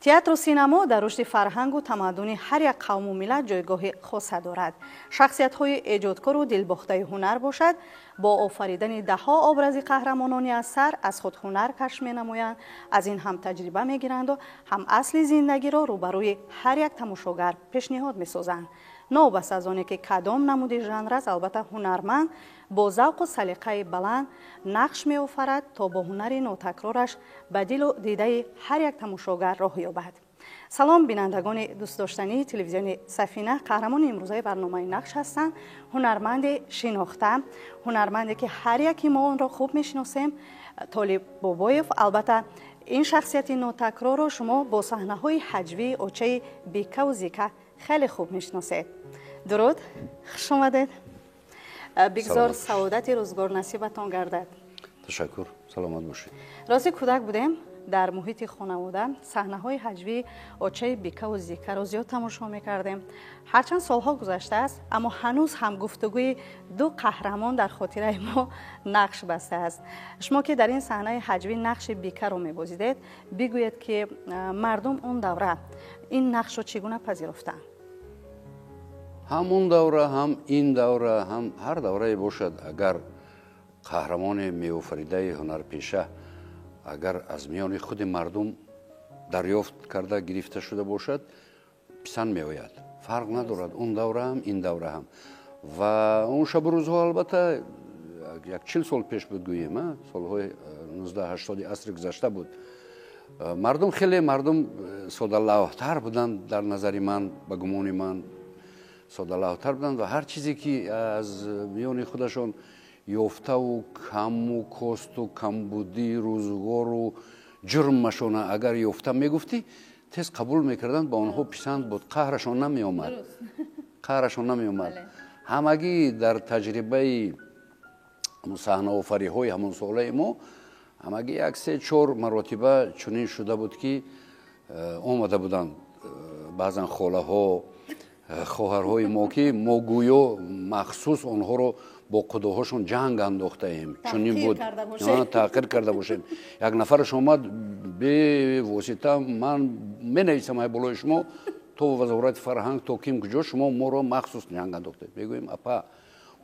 Театру синамо дар рушди фарҳангу тамаддуни ҳар як қавму миллат ҷойгоҳи хоса дорад. Шахсиятҳои эҷодкору дилбохтаи ҳунар бошад, бо офаридани даҳҳо образи қаҳрамонони асар аз худ ҳунар кашф менамоянд, аз ин ҳам таҷриба мегиранду ҳам асли зиндагиро рӯбарӯи ҳар як тамошогар пешниҳод месозанд. Новобаста аз оне ки кадом намуди жанр аст, албатта ҳунарманд бо завқу салиқаи баланд нақш меофарад, то бо ҳунари нотакрораш ба дилу дидаи ҳар як тамошогар роҳ ёбад. Салом, бинандагони дӯстдоштании телевизиони Сафина. Қаҳрамони имрӯзаи барномаи Нақш ҳастанд ҳунарманди шинохта, ҳунарманде ки ҳар яки мо онро хуб мешиносем, Толиб Бобоев. Албатта, ин шахсияти нотакрорро шумо бо саҳнаҳои ҳаҷвии очаи Бикаву Зика хеле хуб мешиносед. Дуруд, хуш омадед, бигзор саодати рӯзгор насибатон гардад. Ташаккур, саломат бошед. Рости, кӯдак будем, дар муҳити хонавода саҳнаҳои ҳаҷвии очаи Бикаву Зикаро зиёд тамошо мекардем. Ҳарчанд солҳо гузаштааст, аммо ҳанӯз ҳам гуфтугӯи ду қаҳрамон дар хотираи мо нақш бастааст. Шумо ки дар ин саҳнаи ҳаҷвӣ нақши Бикаро мебозидед, бигӯед ки мардум он давра ин нақшро чӣ гуна пазируфтанд? Ҳам он давра, ҳам ин давра, ҳам ҳар даврае бошад, агар қаҳрамоне меофаридаи ҳунарпеша агар аз миёни худи мардум дарёфт карда гирифта шуда бошад, писанд меояд. Фарқ надорад, он давра ҳам, ин давра ҳам. Ва он шабу рӯзҳо, албатта, як 40 сол пеш буд, гӯем, солҳои 1980-и асри гузашта буд. Мардум хеле мардум содалавҳтар буданд, дар назари ман, ба гумони ман, содалавҳтар буданд ва ҳар чизе ки аз миёни худашон ёфтаву каму косту камбудии рӯзгору ҷурмашона агар ёфта мегуфтӣ, тез қабул мекарданд, ба онҳо писанд буд, қаҳрашон намеомад, қаҳрашон намеомад. Ҳамагӣ дар таҷрибаи саҳнаофариҳои ҳамон солаи мо ҳамагӣ як се чор маротиба чунин шуда буд, ки омада буданд баъзан холаҳо, хоҳарҳои мо, ки мо гӯё махсус онҳоро бо қудоҳошон ҷанг андохтаем, чунин буд, таҳқир карда бошем. Як нафараш омад бевосита: «Ман менависам ай болои шумо то Вазорати фарҳанг, то ким куҷо, шумо моро махсус ҷанг андохтед». Мегӯем: «Апа,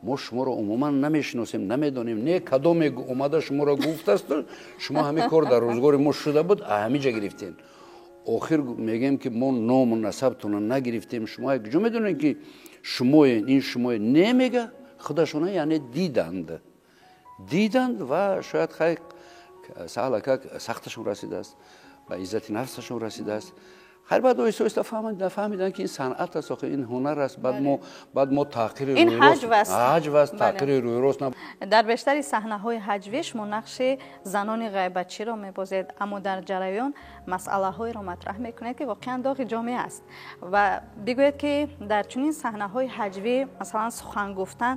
мо шуморо умуман намешиносем, намедонем, не кадоме омада шуморо гуфтааст, шумо ҳамин кор дар рӯзгори мо шуда буд, ҳамиҷа гирифтем». Охир мегӯем ки мо ному насабтона нагирифтем, шумо куҷо медонем ки шумое, ин шумое? Не, мега, худашона яъне диданд, диданд ва шояд хай саҳлакак сахташон расидааст, ба иззати нафсашон расидааст. Хайр, баъд оҳиста оҳиста фаҳмиданд, ки ин санъат аст, охи ин ҳунар аст. Баъд мо таҳқири ин ҳаҷв аст. Ҳаҷв аст, таҳқири рӯйрост. Дар бештари саҳнаҳои ҳаҷвӣ шумо нақши занони ғайбатчиро мебозед, аммо дар ҷараён масъалаҳоеро матраҳ мекунед, ки воқеан доғи ҷомеа аст. Ва бигӯед, ки дар чунин саҳнаҳои ҳаҷвӣ, масалан, сухан гуфтан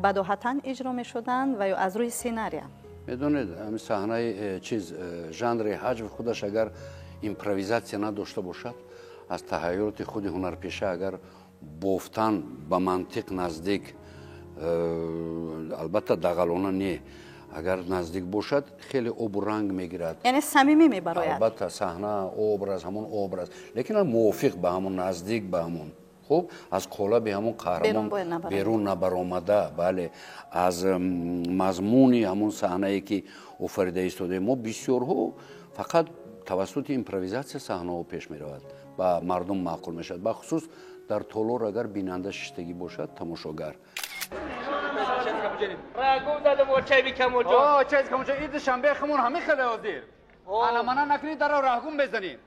бадоҳатан иҷро мешуданд ва ё аз рӯи сценария? Медонед, ҳамин саҳнаи чиз, жанри ҳаҷв худаш агар импровизатсия надошта бошад, аз таҳайюлоти худи ҳунарпеша агар бофтан ба мантиқ наздик, албатта дағалона не, агар наздик бошад, хеле обу ранг мегирад. Яъне самимӣ мебарояд. Албатта, саҳна, образ, ҳамон образ, лекин мувофиқ ба ҳамон, наздик ба ҳамон, хуб, аз қолаби ҳамон қаҳрамон берун набаромада, бале, аз мазмуни ҳамон саҳнае ки офарида истодаем. Мо бисёрҳо фақат тавассути импровизатсия саҳнаҳо пеш меравад, ба мардум маъқул мешавад, бахусус дар толор агар бинанда шиштагӣ бошад, тамошогар. Рагу задам, очай бикамоҷон. Очай бикамоҷон, иди шанбе хумон ҳамин хеле ҳозир. Ана мана накунӣ, даро раҳгум безанем.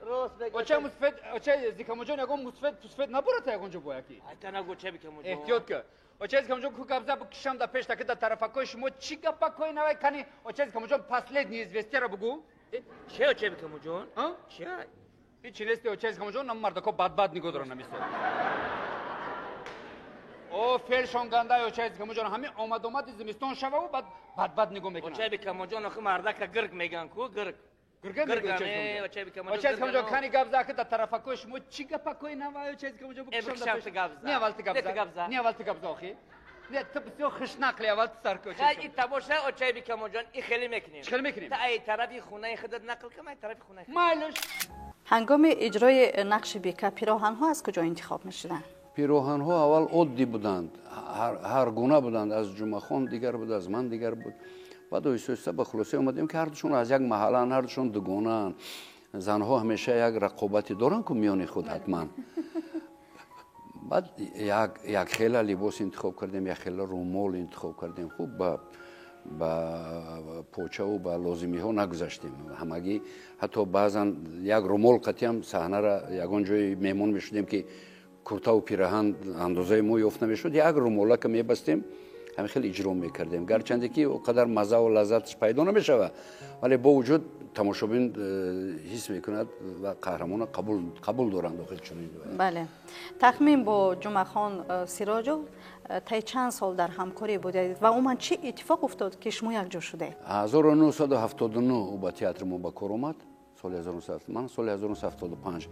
Очай мусфед, очай зикамоҷон, ягон мусфед пусфед набурата ягон ҷо бояки. Айта нагу, очай бикамоҷон. Эҳтиёт ка. Очай зикамоҷон, ку гапза кишам да пеш таки да тарафакои шумо чӣ гапакои навай кани, очай зикамоҷон, последний известия ро бугу. Че, очай бикамоҷон? Че? Ҳичи нести, очай зикамоҷон, нам мардако бадбад нигоҳ доран намисол. О, фелшон гандай, очай зикамоҷон, ҳамин омад-омади зимистон шававу баъд бадбад нигоҳ мекунанд. Очай бикамоҷон, охи мардака гирг меган ку, гирг. Очай зикамоҷон, кани гап за, да тарафакои шумо чӣ гапакои навай, очай зикамоҷон? Не, аввал ти гап за. Не, аввал ти гап за, охи. Не, ту бисёр хушнақли, аввал ти сар ку. Хай, и тамоша, очай бикамоҷон, и хеле мекунем. Чӣ хеле мекунем? Та ай тарафи хонаи худат нақл кун, ай тарафи хонаи. Майлаш. Ҳангоми иҷрои нақши Бека пироҳанҳо аз куҷо интихоб мешуданд? Пироҳанҳо аввал оддӣ буданд, ҳар гуна буданд, аз Ҷумъахон дигар буд, аз ман дигар буд. Баъд оҳиста оҳиста ба хулоса омадем, ки ҳардушон аз як маҳаллаанд, ҳардушон дугонаанд. Занҳо ҳамеша як рақобате доранд ку миёни худ ҳатман. Баъд як хела либос интихоб кардем, як хела румол интихоб кардем. Хуб, ба почаву ба лозимиҳо нагузаштем ҳамагӣ. Ҳатто баъзан як румол қатиам саҳнара ягон ҷои меҳмон мешудем, ки куртаву пираҳан андозаи мо ёфт намешуд, як румолака мебастем, ҳамин хел иҷро мекардем. Гарчанде ки о қадар маззаву лаззаташ пайдо намешавад, вале бо вуҷуд тамошобин ҳис мекунад ва қаҳрамона қабул доранд охир чунин. Бале, тахмин бо Ҷумъахон Сироҷов таи чанд сол дар ҳамкорӣ будед ва умуман чӣ иттифоқ уфтод, ки шумо якҷо шудед? 1979 ӯ ба театри мо ба кор омад, соли 1970. Ман соли 1975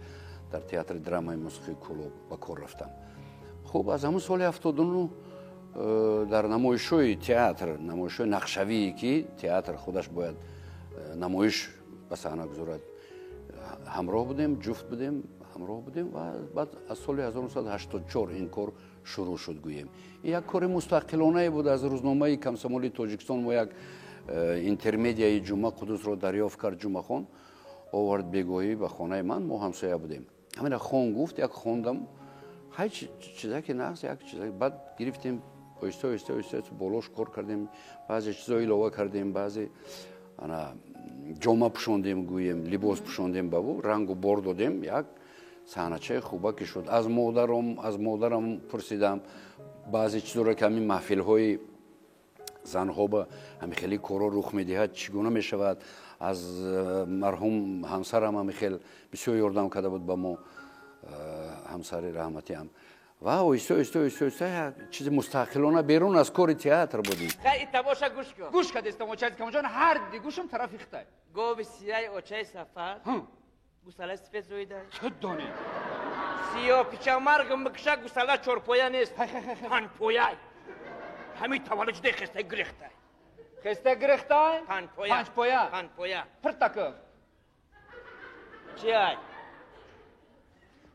дар театри драмаи мусиқии Кӯлоб ба кор рафтам. Хуб, аз ҳамун соли 79 дар намоишҳои театр, намоишҳои нақшавие, ки театр худаш бояд намоиш ба саҳна гузорад, ҳамроҳ будем, ҷуфт будем, ҳамроҳ будем. Ва баъд аз соли 1984 ин кор шурӯъ шуд, гӯем. Ин як кори мустақилонае буд. Аз рӯзномаи Комсомоли Тоҷикистон мо як интермедияи Ҷумъа Қудусро дарёфт кард Ҷумъахон, овард бегоҳӣ ба хонаи ман, мо ҳамсоя будем. Ҳамина хон, гуфт, як хондам, ҳай, чизаке нағз, як чиза. Баъд гирифтем, оҳиста оҳиста оҳиста болош кор кардем, баъзе чизо илова кардем, баъзе ана ҷома пӯшондем, гӯем, либос пӯшондем ба ӯ, рангу бор додем, як саҳначаи хубаке шуд. Аз модарам пурсидам баъзе чизоро, ки ҳамин маҳфилҳои занҳо ба ҳамин хеле корҳо рух медиҳад, чӣ гуна мешавад. Аз марҳум ҳамсарам ҳамин хел бисёр ёрдам карда буд ба мо, ҳамсари раҳматиам. Ва оҳиста оҳиста оҳиста оҳиста як чизи мустақилона берун аз кори театр будем. Хай, тамоша гӯш кун. Гӯш кардестам, очаи Камолҷон, ҳар ди гӯшам тарафи Хитай. Гови сияи очаи Сафар гусалаи сифед зоида. Чӣ донӣ? Сиёҳ пичамаргам бикша, гусала чорпоя нест, панҷпояй. Ҳамин таваллуд шудаи хестай гирехтай. Хеста гирехтай? Панҷпоя. Панҷпоя. Панҷпоя. Пиртаков. Чи ай?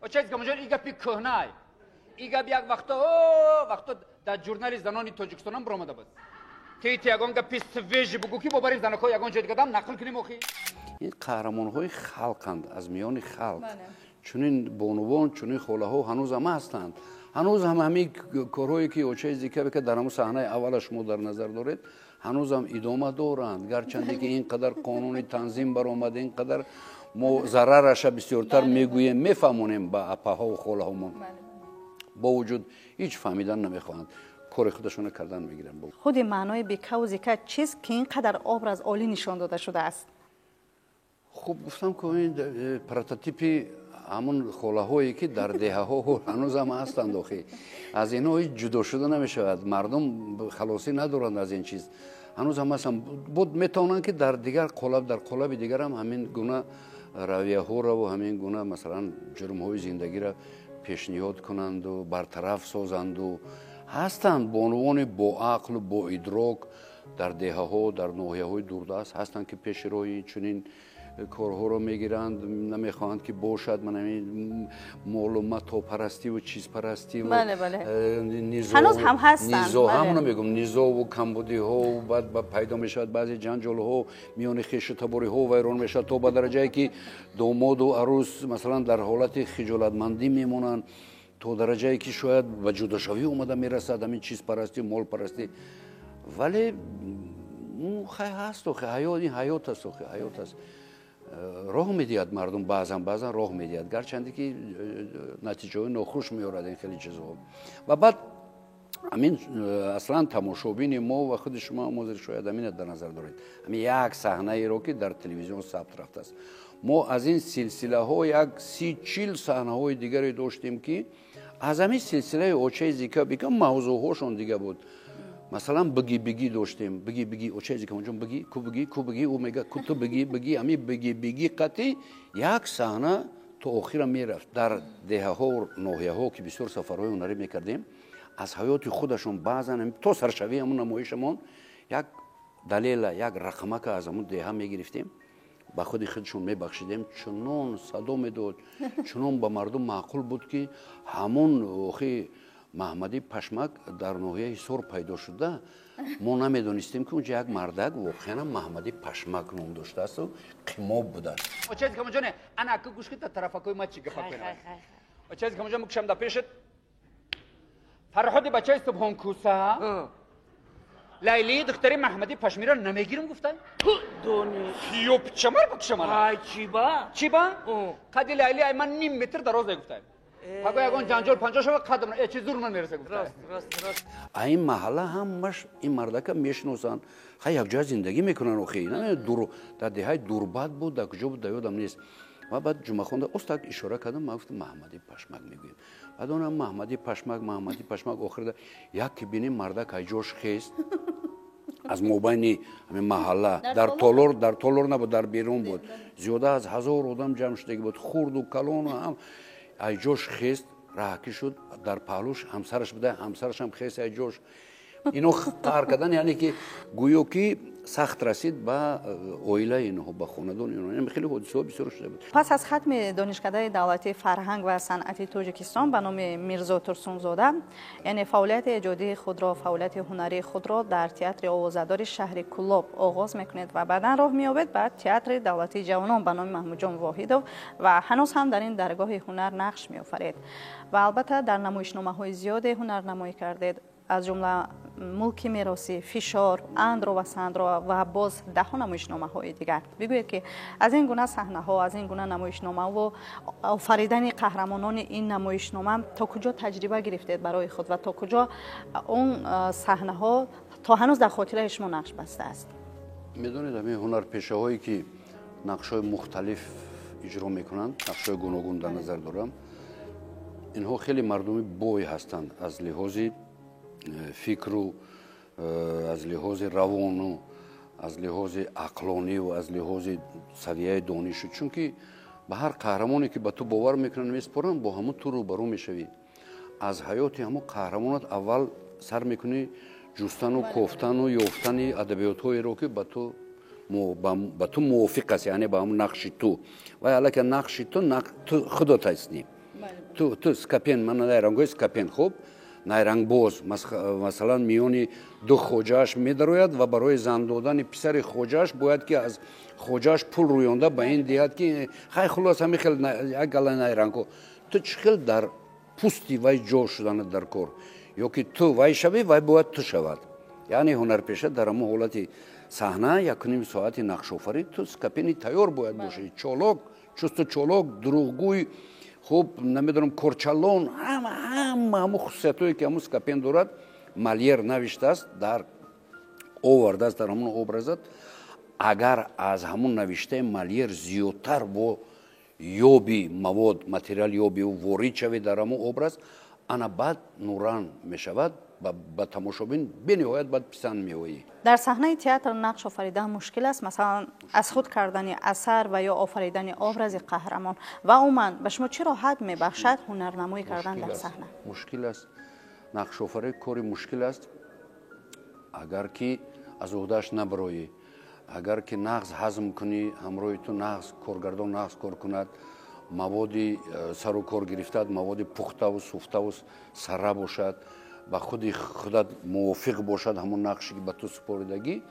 Очаи Камолҷон, и гапи кӯҳнай, и гап як вақто вақто дар журнали занони Тоҷикистонам биромада буд. Ти ягон гапи свежий бугӯ, ки бо бари занакҳо ягон ҷой дигадам нақл кунем охи. Ин қаҳрамонҳои халқанд, аз миёни халқ. Чунин бонувон, чунин холаҳо ҳанӯзам ҳастанд, ҳанӯз ҳам ҳамин корҳое, ки очаи Зика Бика дар ҳамун саҳнаи аввала шумо дар назар доред, ҳанӯзам идома доранд. Гарчанде ки ин қадар қонуни танзим баромад, ин қадар мо зарараша бисёртар мегӯем, мефаҳмонем ба апаҳову холаҳомон, бо вуҷуд ҳеҷ фаҳмидан намехоҳанд, кори худашона кардан мегиранд. Худи маънои Бекаву Зика чист, ки ин қадар образ олӣ нишон дода шудааст? Хуб, гуфтам ки ин прототипи ҳамун холаҳое, ки дар деҳаҳо ҳанӯзам ҳастанд охи. Аз инҳо ҳеҷ ҷудо шуда намешавад, мардум халосӣ надоранд аз ин чиз, ҳанӯз ҳам ҳастанд. Буд, метавонанд, ки дар дигар қолаб, дар қолаби дигарам ҳамин гуна равияҳораву ҳамин гуна, масалан, ҷурмҳои зиндагиро пешниҳод кунанду бартараф созанду. Ҳастанд бонувони боақлу боидрок дар деҳаҳо, дар ноҳияҳои дурдаст ҳастанд, ки пеши роҳи чунин корҳоро мегиранд, намехоҳанд, ки бошад ман ҳамин молу матопарастиву чизпарастиву ҳанӯз ҳам ҳастанд. Низо, ҳамоно мегӯм, низову камбудиҳо. Баъд пайдо мешавад баъзе ҷанҷолҳо миёни хешу табориҳо, вайрон мешавад то ба дараҷае, ки домоду арӯс, масалан, дар ҳолати хиҷолатмандӣ мемонанд, то дараҷае, ки шояд ба ҷудошавӣ омада мерасад ҳамин чизпарастӣ, молпарастӣ. Вале хай, ҳаст охи, ҳаёт, ин ҳаёт аст охи, ҳаёт аст. Роҳ медиҳад мардум, баъзан баъзан роҳ медиҳад, гарчанде ки натиҷаҳои нохуш меорад ин хеле чизҳо. Ва баъд ҳамин аслан тамошобини мо ва худи шумо ҳозир шояд ҳамина дар назар доред, ҳамин як саҳнаеро, ки дар телевизион сабт рафтааст. Мо аз ин силсилаҳо як 30-40 саҳнаҳои дигаре доштем, ки аз ҳамин силсилаи очаи Зика Бика мавзӯъҳошон дига буд. Масалан, биги биги доштем, биги биги, очаи Зикамонҷон, биги ку, биги ку, биги, ӯ мега ку, ту биги биги. Ҳамин биги биги қатъи як саҳна то охира мерафт. Дар деҳаҳо, ноҳияҳо, ки бисёр сафарҳои ҳунарӣ мекардем, аз ҳаёти худашон баъзан то саршавии ҳамун намоишамон як далела, як рақамака аз ҳамун деҳа мегирифтем. Ба худи худшон мебахшидем, чунон садо медод, чунон ба мардум маъқул буд, ки ҳамон охи Маҳмади Пашмак дар ноҳияи Ҳисор пайдо шуда, мо намедонистем, ки унҷа як мардак воқеан Маҳмади Пашмак ном доштаасту қимоб будааст. Очази Камоҷоне, ана ака, гӯш кита, тарафакои ма чӣ гапа кунам. Очази Камоҷон, мукшам да пешат. Фарҳоди бачаи Субҳонкӯса Лайли духтари Маҳмади Пашмиро намегирам гуфта? Дони. Ёпчамар букшамана. Ай, чиба? Чиба? Қади Лайли ай ман ним метр дароз гуфта. Паго ягон ҷанҷол панҷо шава, қадам э чи зур ман мераса гуфта. Рост, рост, рост. А ин маҳалла ҳамаш ин мардака мешиносанд. Хай, якҷоя зиндагӣ мекунанд охи. Дур дар деҳаи Дурбад буд, дар куҷо буд, дар ёдам нест. Ва баъд Ҷумъахонда остак ишора кардам, ман гуфтам, Маҳмади Пашмак мегӯем. Баъд онам Маҳмади Пашмак, Маҳмади Пашмак, охирда як ки бинем, мардак айҷош хест аз мобайни ҳамин маҳалла, дар толор, дар толор набуд, дар берун буд, зиёда аз 1000 одам ҷамъ шудагӣ буд, хурду калону ҳам. Айҷош хест, раҳакӣ шуд, дар паҳлӯш ҳамсараш буда, ҳамсарашам хест айҷош. Ино қаҳр кардан, яъне ки гӯё ки сахт расид ба оилаи инҳо, ба хонадони инҳо. Хеле ҳодисаҳо бисёр шуда буд. Пас аз хатми Донишкадаи давлатии фарҳанг ва санъати Тоҷикистон ба номи Мирзо Турсунзода, яъне фаъолияти эҷодии худро, фаъолияти ҳунарии худро дар театри овозадори шаҳри Кӯлоб оғоз мекунед ва баъдан роҳ меёбед ба Театри давлатии ҷавонон ба номи Маҳмудҷон Воҳидов ва ҳанӯз ҳам дар ин даргоҳи ҳунар нақш меофаред ва албатта дар намоишномаҳои зиёде ҳунарнамоӣ кардед, аз ҷумла «Мулки меросӣ», «Фишор», «Андро ва Сандро» ва боз даҳҳо намоишномаҳои дигар. Бигӯед, ки аз ин гуна саҳнаҳо, аз ин гуна намоишномаву офаридани қаҳрамонони ин намоишнома то куҷо таҷриба гирифтед барои худ ва то куҷо он саҳнаҳо то ҳанӯз дар хотираи шумо нақш бастааст? Медонед, ҳамин ҳунарпешаҳое, ки нақшҳои мухталиф иҷро мекунанд, нақшҳои гуногун дар назар дорам, инҳо хеле мардуми бой ҳастанд аз лиҳози фикру, аз лиҳози равону, аз лиҳози ақлониву, аз лиҳози савияи донишу, чунки ба ҳар қаҳрамоне, ки ба ту бовар мекунанд, месупоранд, бо ҳамун ту рӯбарӯ мешавӣ. Аз ҳаёти ҳамун қаҳрамонат аввал сар мекунӣ ҷустану кофтану ёфтани адабиётҳоеро, ки ба ту мувофиқ аст, яъне ба ҳамун нақши ту. Вай аллакай нақши ту худот ҳастӣ ту Скапен, мана найрангҳои Скапен. Хуб, найрангбоз, масалан, миёни ду хоҷааш медарояд ва барои зан додани писари хоҷааш бояд ки аз хоҷааш пул рӯёнда ба ин диҳад, ки хай, хулос, ҳамин хел як гала найрангҳо. Ту чӣ хел дар пӯсти вай ҷо шуданат дар кор, ё ки ту вай шавӣ, вай бояд ту шавад. Яъне ҳунарпеша дар ҳамон ҳолати саҳна, якуним соати нақшофарӣ, ту Скапени тайёр бояд бошӣ: чолок, чусту чолок, дурӯғгӯй, хуб, намедонам, корчалон, ҳама ҳама ҳамун хусусиятҳое, ки ҳамун Скапен дорад, Молер навиштааст, дар овардааст дар ҳамун образат. Агар аз ҳамун навиштаи Молер зиёдтар бо ёби мавод, материал ёби, ворид шавӣ дар ҳамун образ, ана баъд нуран мешавад, ба тамошобин бениҳоят баъд писанд меоӣ. Дар саҳнаи театр нақш офаридан мушкил аст? Масалан, аз худ кардани асар ва ё офаридани образи қаҳрамон ва умуман ба шумо чӣ роҳат мебахшад ҳунарнамоӣ кардан дар саҳна? Мушкил аст. Нақшофарӣ кори мушкил аст, агар ки аз уҳдааш набароӣ, агар ки нағз ҳазм кунӣ, ҳамроҳи ту нағз коргардон нағз кор кунад, маводи сару кор гирифтаат маводи пухтаву суфтаву сара бошад, ба худи худат мувофиқ бошад ҳамон нақше, ки ба ту супоридагӣ,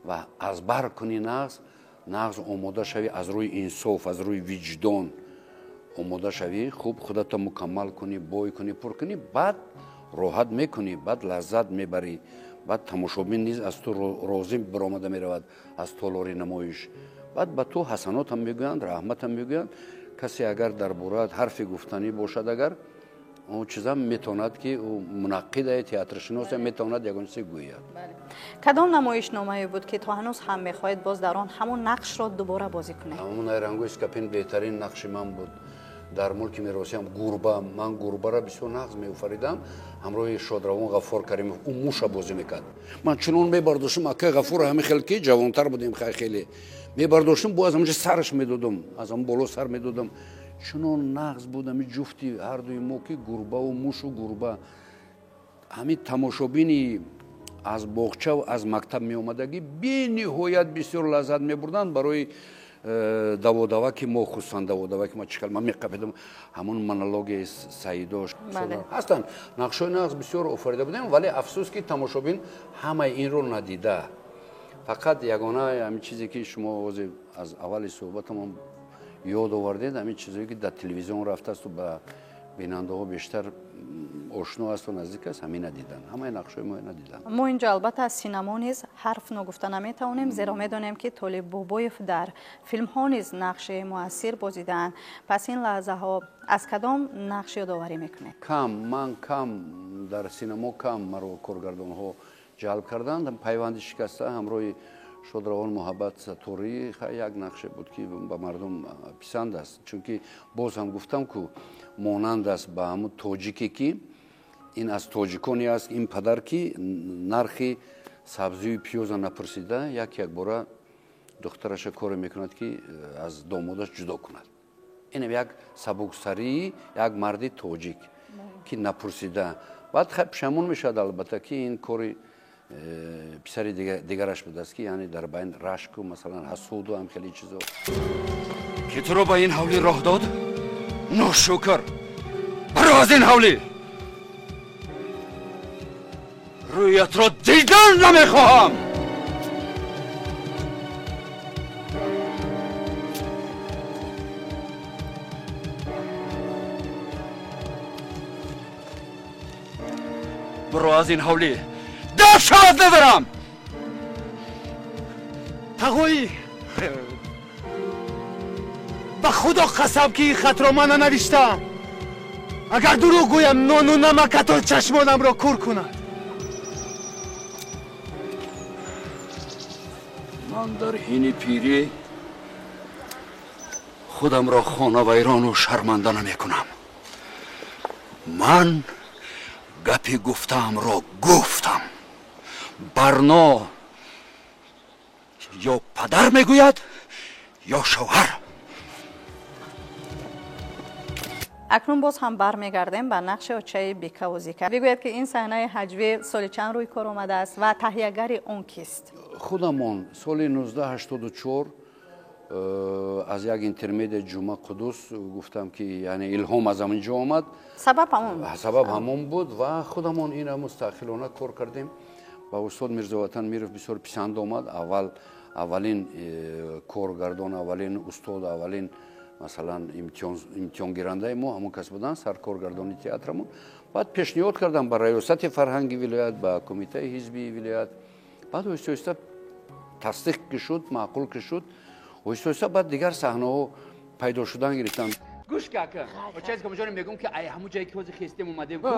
ва аз бар кунӣ, нағз нағз омода шавӣ, аз рӯи инсоф, аз рӯи виҷдон омода шавӣ, хуб худатро мукаммал кунӣ, бой кунӣ, пур кунӣ, баъд роҳат мекунӣ, баъд лаззат мебарӣ, баъд тамошобин низ аз ту розӣ баромада меравад аз толори намоиш. Баъд ба ту ҳасанотам мегӯянд, раҳматам мегӯянд. Касе агар дар бораат ҳарфе гуфтанӣ бошад, агар он чизам метавонад, ки ӯ мунаққидае, театршиносе, метавонад ягон чизе гӯяд. Кадом намоишномае буд, ки то ҳанӯз ҳам мехоҳед боз дар он ҳамон нақшро дубора бозӣ кунед? Ҳамон найрангои Скапен беҳтарин нақши ман буд. Дар «Мулки меросиам» гурба, ман гурбаро бисёр нағз меофаридам ҳамроҳи шодравон Ғаффор Каримов. Ӯ муша бозӣ мекард. Ман чунон мебардоштам акай Ғаффора, ҳамин хел ки ҷавонтар будем, хай, хеле мебардоштам, бо аз ҳамонҷа сараш медодам, аз ҳамон боло сар медодам. Чунон нағз буд ҳамин ҷуфти ҳардуи мо, ки гурбаву мушу гурба. Ҳамин тамошобини аз боғча, аз мактаб меомадагӣ бениҳоят бисёр лаззат мебурданд барои Даводава ки мо, хусусан даводава ки ма чӣ ман меқапидам, ҳамон монологи Саидош ҳастанд. Нақшҳои нағз бисёр офарида будем, вале афсӯс ки тамошобин ҳамаи инро надида. Фақат ягона ҳамин чизе ки шумо ҳозир аз аввали суҳбатамон ёд овардед, ҳамин чизое ки дар телевизион рафтаасту ба бинандаҳо бештар ошно асту наздик аст, ҳамина дидан. Ҳамаи нақшҳои мо надиданд. Мо инҷо албатта аз синамо низ ҳарф ногуфта наметавонем, зеро медонем ки Толиб Бобоев дар филмҳо низ нақши муассир бозидаанд. Пас ин лаҳзаҳо аз кадом нақш ёдоварӣ мекунед? Кам, ман кам дар синамо кам маро коргардонҳо ҷалб карданд. Пайванди шикаста ҳамроҳи шодравон Муҳаббат Саторӣ як нақше буд ки ба мардум писанд аст, чунки боз ҳам гуфтам ку монанд аст ба ҳамун тоҷике ки ин аз тоҷиконе аст, ин падар ки нархи сабзию пиёза напурсида як якбора духтараша коре мекунад ки аз домодаш ҷудо кунад. Инам як сабуксарии як марди тоҷик ки напурсида. Баъд пушаймон мешавад албатта ки ин кори писари дигараш будааст ки яъне дар байн рашку масалан ҳасуду ҳам хеле чизо. Ки туро ба ин ҳавлӣ роҳ дод? Ношукр! Баро аз ин ҳавлӣ! Рӯятро дидан намехоҳам! Баро аз ин ҳавлӣ! Дар шавад надорам! Тағоӣ! Ба худо қасам ки ин хатро ман нанавиштаам. Агар дурӯғ гӯям, нону намакатон чашмонамро кур кунад. Ман дар ҳини пирӣ худамро хонавайрону шарманда намекунам. Ман гапи гуфтаамро гуфтам. Барно ё падар мегӯяд, ё шавҳар. Акнун боз ҳам бармегардем ба нақши очаи Бекаву Зика. Бигӯяд ки ин саҳнаи ҳаҷвӣ соли чанд рӯи кор омадааст ва таҳиягари он кист? Худамон соли 1984 аз як интермедия Ҷума Қудус гуфтам ки яъне илҳом аз ҳамин ҷо омад. Сабаб ҳамон буд. Сабаб ҳамон буд ва худамон инро мустақилона кор кардем. Ба устод Мирзоватан Миров бисёр писанд омад. Аввалин коргардон, аввалин устод, аввалин масалан имтиҳонгирандаи мо ҳамон кас буданд, саркоргардони театрамон. Баъд пешниҳод кардам ба раёсати фарҳанги вилоят, ба кумитаи ҳизбии вилоят. Баъд оҳиста оҳиста тасдиқ ки шуд, маъқул ки шуд, оҳиста оҳиста баъд дигар саҳнаҳо пайдо шудан гирифтанд. Гӯш ка ака, очаи Камоҷон мегӯм ки ай ҳамун ҷое ки ҳозир хестем омадем ку,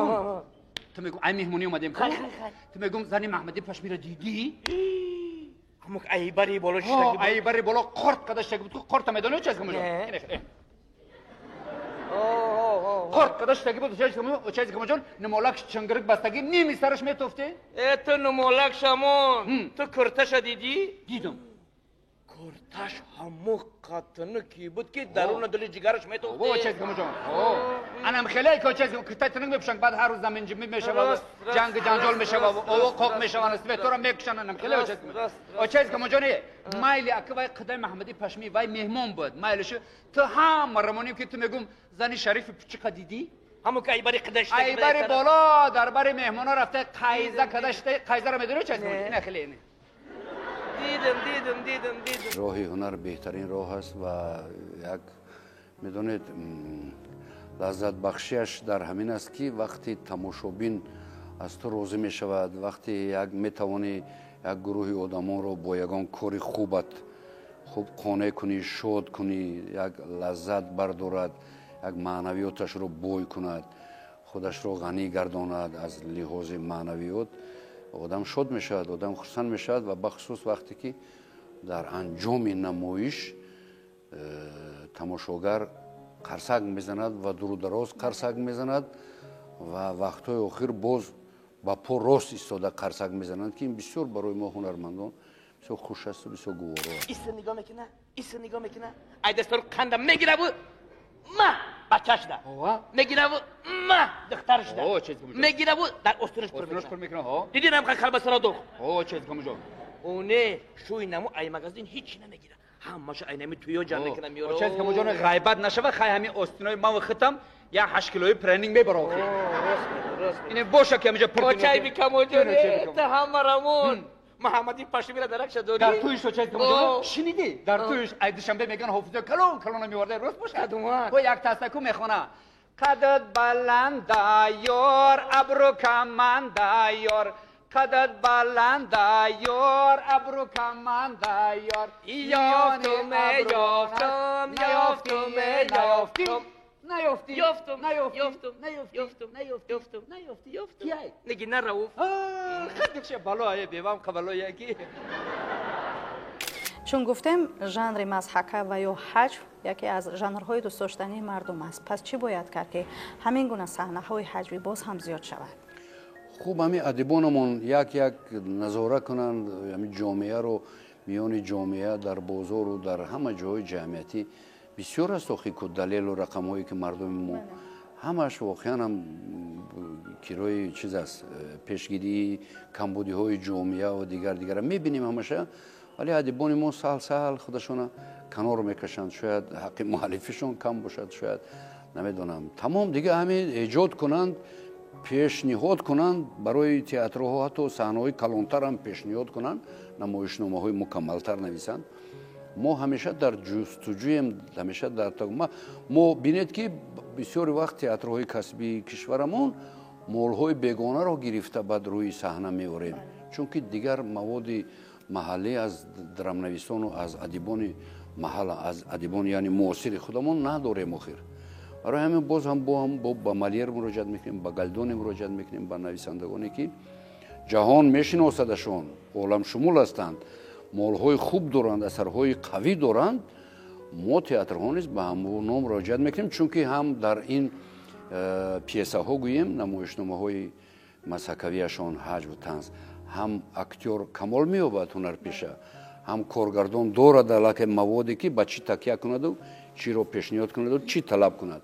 ту мегӯм ай меҳмонӣ омадем ку, ту мегӯм зани Маҳмади Пашмира дидӣ? Ҳамук айбари боло шиштаги буд. Айбари боло қорт када шиштаги буд. Қорта медонӣ очаи Камоҷон? Қорт када шиштаги буд очаи Камоҷон, намолак чангирик бастаги ними сараш метофте? Э, ту намолак шамон, ту курташа дидӣ? Дидам. Курташ ҳамо қатини ки буд ки даруна дили ҷигараш метофте. Очаи Камоҷон, анам хеле ки очаи куртаи тинг мепӯшанд, баъд ҳар рӯз заминҷимӣ мешавад, ҷанги ҷанҷол мешавад, ово қоқ мешаванд, светора мекушанд. Анам хеле очаи Камоҷон, майли ака вай қидаи Маҳмади Пашмӣ вай меҳмон буд, майлишу ту ҳама рамонем ки ту мегӯм зани Шарифи Пучиқа дидӣ? Ҳамо ки айбари қида шиштаги айбари боло дар бари меҳмоно рафта қайза када шиштаги, қайзаро медонӣ очаи Камоҷон? Ина хеле ине. Дидам, дидам, дидам, дидам. Роҳи ҳунар беҳтарин роҳ аст ва як медонед лаззатбахшиаш дар ҳамин аст ки вақти тамошобин аз ту розӣ мешавад, вақте як метавонӣ як гурӯҳи одамонро бо ягон кори хубат хуб қонеъ кунӣ, шод кунӣ, як лаззат бардорад, як маънавиёташро бой кунад, худашро ғанӣ гардонад аз лиҳози маънавиёт, одам шод мешавад, одам хурсанд мешавад ва бахусус вақте ки дар анҷоми намоиш тамошогар қарсак мезанад ва дуру дароз қарсак мезанад ва вақтҳои охир боз ба по рост истода қарсак мезананд, ки ин бисёр барои мо ҳунармандон бисёр хуш асту бисёр гуворо аст. Иса нигоҳ мекуна, иса нигоҳ мекуна, ай дастор қанда мегираву ма бачашда, мегираву ма духтарашда, мегираву дар остинаш пур мекунад. Дидӣ нам колбасаро дух? Оне шӯи наму ай магазин ҳеҷ намегира. Ҳамаша айнами туё ҷамъ мекунам меёрам. Очаз камоҷон ғайбат нашава, хай ҳамин остинои ман ва хитам як 8 килои пренинг мебарам. Ине боша ки ҳамиҷа пур. Очай бикамоҷон, та ҳамарамон. Муҳаммади Пашмира даракша дорӣ? Дар туиш очай камоҷон шунидӣ? Дар туиш ай Душанбе меган ҳофизои калон калона меоварда, рост боша? Кадомак? Ҳо як тастаку мехона. Қадат баланда ёр, абру каманда ёр. Қадат баланда ёр, абру каманда ёр. Ёфтум, ёфтум, ёфтум, ёфтум. Наёфтӣ. Ёфтум, наёфтӣ, ёфтум, наёфтӣ, ёфтум, наёфтӣ, ёфтум, наёфтӣ, ёфтум. Кияй? Нигина Рауф. Хадикше балое бевам қабалое ки. Чун гуфтем, жанри мазҳака ва ё ҳаҷв яке аз жанрҳои дӯстдоштании мардум аст. Пас чӣ бояд кард, ки ҳамин гуна саҳнаҳои ҳаҷвӣ боз ҳам зиёд шавад? Хуб, ҳамин адибонамон як як назора кунанд ҳамин ҷомеаро, миёни ҷомеа, дар бозору дар ҳама ҷоҳои ҷамъиятӣ бисёр аст охи ку далелу рақамҳое ки мардуми мо ҳамааш воқеан ҳам кирои чиз аст, пешгирии камбудиҳои ҷомеа ва дигар дигара мебинем ҳамаша, вале адибони мо саҳл саҳл худашона канор мекашанд. Шояд ҳаққи муаллифишон кам бошад, шояд намедонам. Тамом дига ҳамин эҷод кунанд, пешниҳод кунанд барои театрҳо, ҳатто саҳнаҳои калонтарам пешниҳод кунанд, намоишномаҳои мукаммалтар нависанд. Мо ҳамеша дар ҷустуҷӯем, ҳамеша дар мо бинед ки бисёри вақт театрҳои касбии кишварамон молҳои бегонаро гирифта баъд рӯи саҳна меорем, чунки дигар маводи маҳаллӣ аз драмнависону аз адибони маҳалла, аз адибони яъне муосири худамон надорем охир. Барои ҳамин боз ҳам ба Молер муроҷиат мекунем, ба Галдоне муроҷиат мекунем, ба нависандагоне ки ҷаҳон мешиносадашон, оламшумул ҳастанд, молҳои хуб доранд, асарҳои қавӣ доранд. Мо театрҳо низ ба ҳамоно муроҷиат мекунем, чунки ҳам дар ин пьесаҳо гӯем, намоишномаҳои мазҳакавиашон ҳаҷву танз, ҳам актёр камол меёбад ҳунарпеша, ҳам коргардон дорад аллакай маводе ки ба чӣ такя кунаду чиро пешниҳод кунаду чӣ талаб кунад.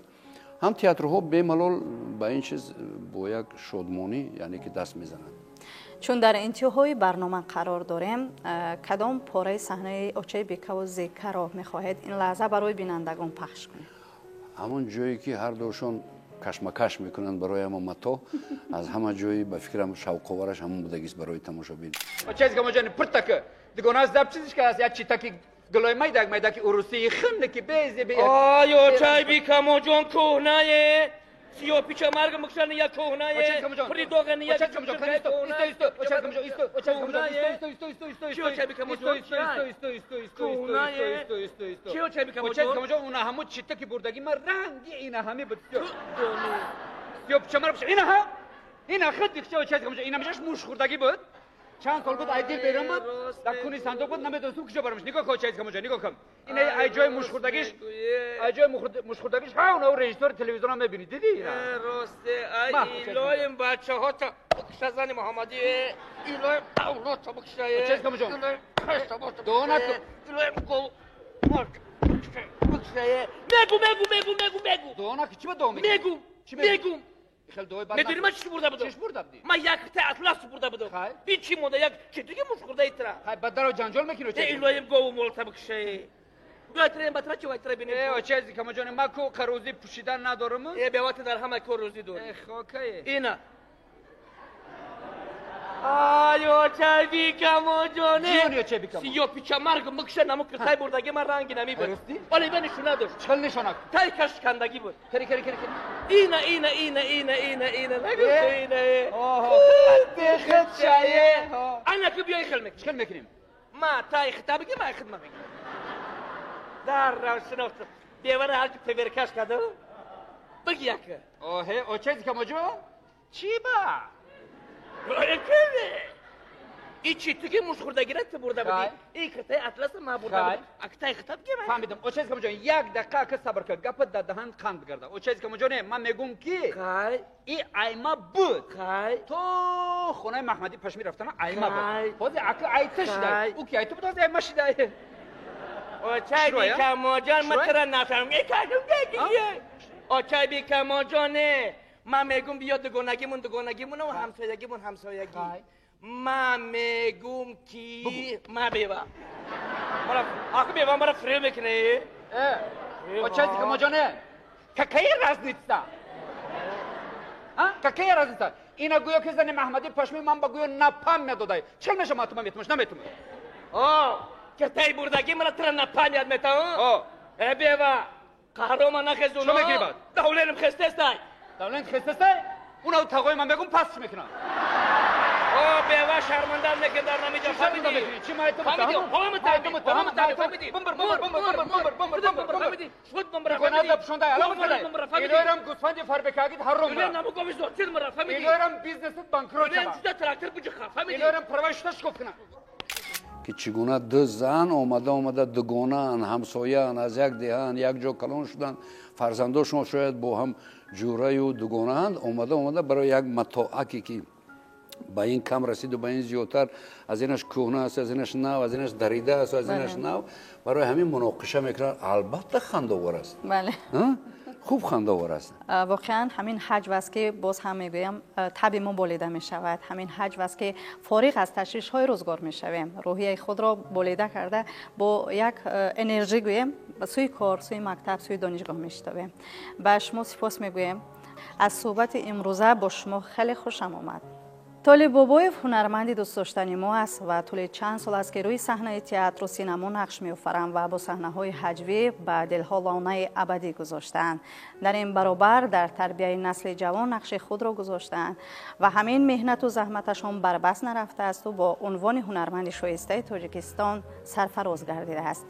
Ҳам театрҳо бемалол ба ин чиз бо як шодмонӣ яъне ки даст мезананд. Чун дар интиҳои барнома қарор дорем, кадом пораи саҳнаи Очаи Бекаву Зекаро мехоҳед ин лаҳза барои бинандагон пахш кунед? Ҳамон ҷое ки ҳар душон кашмакаш мекунанд барои ҳама мато, аз ҳама ҷои ба фикрам шавқовараш ҳамон будагист барои тамошобин. Очаи Камоҷони пуртака дигона аз даб чизиш ки аст, як читаки гулои майдак майдаки урусии хинне ки безе бе. Ай Очаи Бекамоҷон кӯҳнае, сиёпича марг мукшани як кӯҳнае, придоғани як кӯҳнае. Уна ҳаму читаки бурдаги ма ранги ина ҳами буд. Сиёпича марг ина ҳа ина хид дихча Очаи Камоҷон ина мешаш муш хӯрдагӣ буд. Чанд сол буд айдил берун буд, дар куни сандуқ буд, намедонистум куҷо барамш. Нигоҳ кун Очаи Камоҷон, нигоҳ кун. Ин ай ҷои мушхӯрдагиш, ай ҷои мушхӯрдагиш, ҳа уна режиссёри телевизионам мебинӣ, дидӣ ина? Росте, ай илоҳим бачаҳо та бикша зани Муҳаммадӣ, илоҳим авлод та бикша. Очаи Камоҷон, дуо накун. Илоҳим гол бикша. Мегу, мегу, мегу, мегу, мегу. Дуо накун, чӣ ба дуо мекунӣ? Мегу, мегу. Медонӣ ман чӣ бурда будам? Чиш бурда будӣ? Ман як та атлас бурда будам. Ин чӣ монда, як читиги муш хӯрда итра. Хай, баъд даро ҷанҷол мекунӣ, Очаи? Илоҳим гову мол та бикша. Биё трен батра чӣ вай тра бинем. Э, Очаи Камоҷон, ман ку қарӯзӣ пӯшидан надорам? Э, бевати дар ҳама кор рӯзӣ дорӣ. Э, хокае. Ина. Ай, Очаи Бекамоҷоне. Ҷони Очаи Бекамо. Сиёпича марг мукша наму киртай бурдаги ман ранги нами буд. Вале ба нишона дошт. Чӣ нишона? Тай кашкандагӣ буд. Кари, кари, кари, кари. Ина, ина, ина, ина, ина, ина. Нагуфта ина. Оҳо. Хидшае. Ана ки биёй хел мекунем. Чӣ хел мекунем? Ма тай хита бигӣ, ма хидма мегирам. Дар рав шинохтам. Бевара ҳарчи певеркаш кардам. Биги яка. Оҳе, Очаи Камоҷон? Чӣ ба? И читуги мушхӯрдагира ту бурда будӣ. И киртаи атласа ма бурда будам. Актай хита бигем. Фаҳмидам. Очаи Камоҷон, як дақиқа ка сабр кун. Гапат дар даҳан қанд бигарда. Очаи Камоҷоне, ман мегӯм ки Хай. и айма буд. Хай. То хонаи Маҳмадӣ Пашмӣ рафтана айма буд. Ҳозир ака айта шидай. Ӯ ки айта буд, ҳозир айма шидай. Очаи Бекамоҷон, ман тура нафаҳмам. Очаи Бекамоҷоне, ман мегӯм биё дугонагимон дугонагимон ва ҳамсоягимон ҳамсоягӣ. Ман мегӯм ки ма бева. Мара ах бева мара фиреб мекунӣ. Оча Зикамоҷоне, какая разница? А? Какая разница? Ина гӯё ки зани Маҳмади пашми ман ба гӯё напам медодай. Чел меша матума метумаш наметума. О, киртаи бурдагӣ мара тра напам яд мета. О, Э бева, қаҳрома нахезуно. Чо мекунӣ баъд? Давленим хестестай. Давлен хестестай? Уна тағои ман мегум пас мекунам. О, бева шарманда мекун дар намиҷа Шарманда фаҳмидӣ? мекунӣ? Чӣ майту Фаҳмидӣ? Ҳома таби, ҳома таби, фаҳмидӣ? Бумбр, бумбр, бумбр, бумбр, бумбр, бумбр, бумбр, Фаҳмидӣ? Шуд бумбр, Гуна фаҳмидӣ? запшонда алам Бумбр, кадай. бумбр, фаҳмидӣ? Илойрам гӯсфанди фарбекагит ҳарром Илен бра. намугови зотир мара, фаҳмидӣ? Илойрам бизнесит банкрот Илен шава. ҷуда трактор буҷиха, фаҳмидӣ? Илойрам праваи шута шикоф кунам. Ки чӣ гуна ду зан омада омада дугонаанд, ҳамсояанд, аз як деҳаанд, як ҷо калон шуданд, фарзандошон шояд бо ҳам ҷураю дугонаанд, омада омада барои як матоаке ки ба ин кам расиду ба ин зиёдтар, аз инаш кӯҳна аст, аз инаш нав, аз инаш дарида аст, аз инаш нав, барои ҳамин муноқиша мекунанд. Албатта хандовар аст. Бале. Хуб хандовар аст. Воқеан ҳамин ҳаҷв аст ки боз ҳам мегӯям таби мо болида мешавад. Ҳамин ҳаҷв аст ки фориғ аз ташвишҳои рӯзгор мешавем, рӯҳияи худро болида карда бо як энержӣ гӯем сӯи кор, сӯи мактаб, сӯи донишгоҳ мешитобем. Ба шумо сипос мегӯем. Аз суҳбати имрӯза бо шумо хеле хушам омад. Толиб Бобоев ҳунарманди дӯстдоштани мо аст ва тӯли чанд сол аст ки рӯи саҳнаи театру синамо нақш меофаранд ва бо саҳнаҳои ҳаҷвӣ ба дилҳо лонаи абадӣ гузоштаанд. Дар ин баробар дар тарбияи насли ҷавон нақши худро гузоштаанд ва ҳамин меҳнату заҳматашон барбас нарафтаасту бо унвони ҳунарманди шоистаи Тоҷикистон сарфароз гардидааст.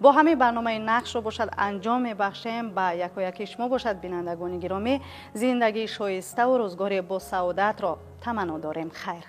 Бо ҳамин барномаи нақшро бошад анҷом мебахшем. Ба якояки шумо бошад, бинандагони гиромӣ, зиндагии шоиставу рӯзгори босаодатро таманно дорем. Хайр.